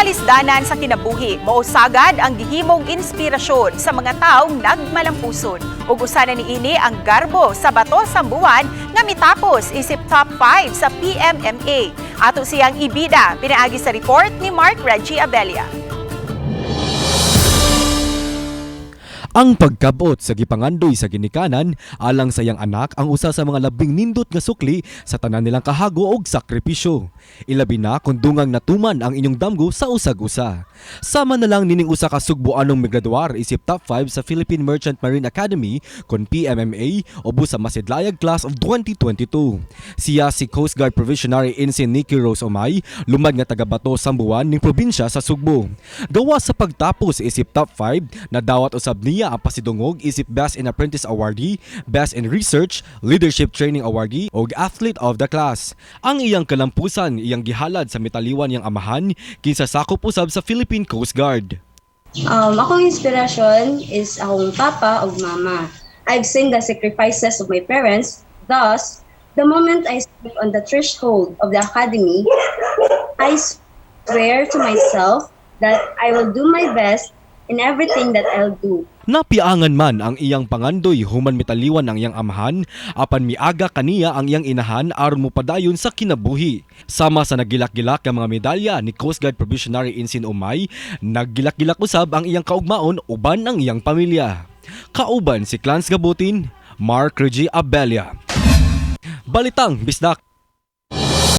kalisdanan sa kinabuhi mao sagad ang gihimong inspirasyon sa mga taong nagmalampuson. Ug usa na niini ang garbo sa Bato Sambuan nga mitapos isip top 5 sa PMMA. Ato siyang ibida pinaagi sa report ni Mark Reggie Abelia. Ang pagkabot sa gipangandoy sa ginikanan alang sa iyang anak ang usa sa mga labing nindot nga sukli sa tanan nilang kahago og sakripisyo. Ilabi na kung dungang natuman ang inyong damgo sa usag-usa. Sama na lang nining usa ka Sugbuanong migraduar isip top 5 sa Philippine Merchant Marine Academy kon PMMA ubos sa Masidlayag Class of 2022. Siya si Coast Guard Provisionary Ensign Nikki Rose Omay, lumad nga taga Bato, Sambuan ning probinsya sa Sugbo. Gawa sa pagtapos isip top 5, nadawat usab niya ang pasidungog isip Best in Apprentice Awardee, Best in Research, Leadership Training Awardee ug Athlete of the Class. Ang iyang kalampusan iyang gihalad sa mitaliwan niyang amahan kinsa sakop usab sa Philippine Coast Guard. Akong inspirasyon is akong papa ug mama. I've seen the sacrifices of my parents. Thus, the moment I step on the threshold of the academy, I swear to myself that I will do my best in everything that I'll do. Napiangan man ang iyang pangandoy human mitaliwan ang iyang amahan, apan miaga kaniya ang iyang inahan aron mopadayon sa kinabuhi. Sama sa nagilak-gilak nga mga medalya ni Coast Guard Provisionary Ensign Umay, naggilak-gilak usab ang iyang kaugmaon uban ang iyang pamilya. Kauban si Clans Gabutin, Mark Reggie Abelia. Balitang Bisdak.